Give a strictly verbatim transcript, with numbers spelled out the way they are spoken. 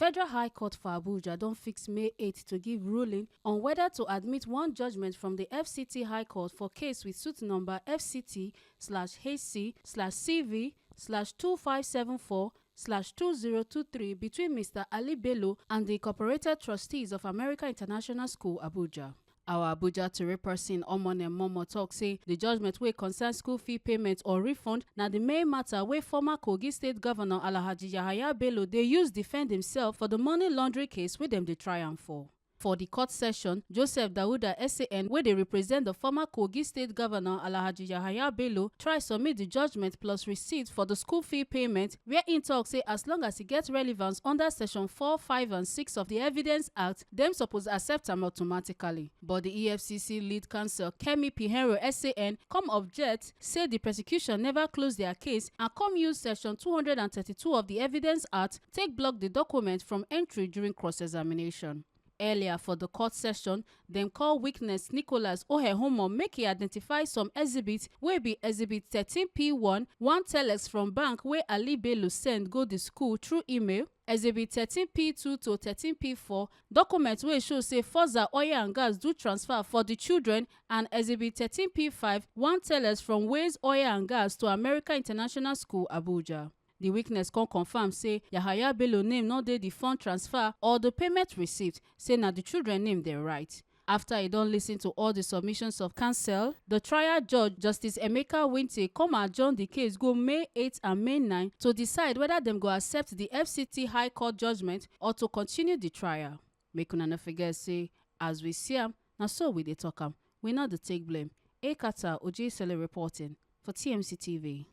Federal High Court for Abuja don fix May eight to give ruling on whether to admit one judgment from the F C T High Court for case with suit number F C T slash H C slash C V slash two five seven four slash two zero two three between Mister Ali Bello and the Incorporated Trustees of America International School, Abuja. Our Abuja Tori person, Omone Momo, talk say the judgment wey concern school fee payment or refund na the main matter wey former Kogi State Governor Alhaji Yahaya Bello dey use defend himself for the money laundering case wey dem dey try am for. For the court session, Joseph Dauda S A N, wey dey represent the former Kogi State Governor Alhaji Yahaya Bello, try submit the judgment plus receipt for the school fee payment, where im talk say as long as e get relevance under section four, five and six of the Evidence Act, dem suppose accept am automatically. But the E F C C lead counsel Kemi Pihenro S A N come object say the prosecution never close their case and come use section two hundred and thirty-two of the Evidence Act take block the document from entry during cross-examination. Earlier for the court session, dem call witness Nicholas Ohehomo make e identify some exhibits wey be exhibit thirteen P one, one telex from bank wey Ali Bello send go the school through email, exhibit thirteen P two to thirteen P four, document wey show say Forza Oil and Gas do transfer for the children, and exhibit thirteen P five, one telex from Waze Oil and Gas to America International School, Abuja. The witness come confirm say Yahaya Bello name no dey the fund transfer or the payment receipt, say na the children name dem write. After e don listen to all the submissions of counsel, the trial judge, Justice Emeka Winte, come adjourn the case go May eight and May nine to decide whether dem go accept the F C T High Court judgment or to continue the trial. Make una no forget say, as we see am, na so we dey talk am. We no dey take blame. Ekata Ojesele reporting for T M C T V.